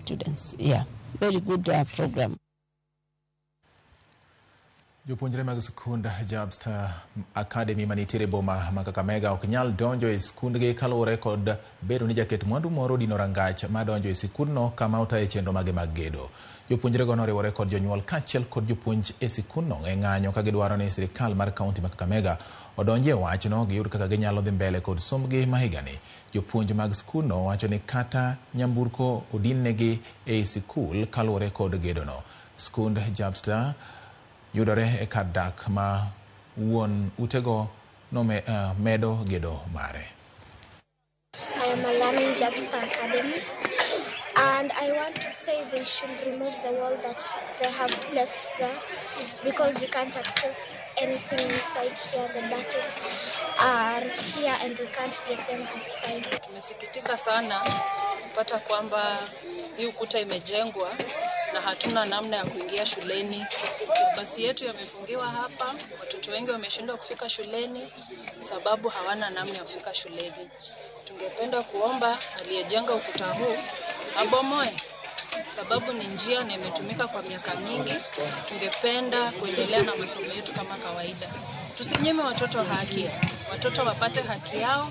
Students. Yeah, very good program. Jopuonjre mag skund Jabstar Academy manitiere e boma ma Kakamega ok nyal donjo e skundgi kaluwore kod bedo ni jaket mwandu moro odino rangach madonjo e sikundno kama otaye chenro mage mag gedo. Jopuonjrego noriwore kod jonyuol kaachiel kod jopuonj e sikundno e ng'anyo ka gidwaro ni sirikal mar kaunti ma Kakamega odonjie e wachno giyud kaka ginyalo dhi mbele kod sombgi ma higani. Jopuonj mag skundno wacho ni kata nyamburko odinnegi ei sikul kaluwore kod gedono. Skund Jabstar yudore e kar dak ma wuon utego no medo gedo mare. I am a learner in Jabstar Academy, and I want to say they should remove the wall that they have placed there because we can't access anything inside here. The buses are here and we can't get them outside. Tumesikitika sana kupata kwamba hii ukuta imejengwa na hatuna namna ya kuingia shuleni. Mabasi yetu yamefungiwa hapa, watoto wengi wameshindwa kufika shuleni sababu hawana namna ya kufika shuleni. Tungependa kuomba aliyejenga ukuta huu abomoe, sababu ni njia na imetumika kwa miaka mingi. Tungependa kuendelea na masomo yetu kama kawaida. Tusinyime watoto haki, watoto wapate haki yao.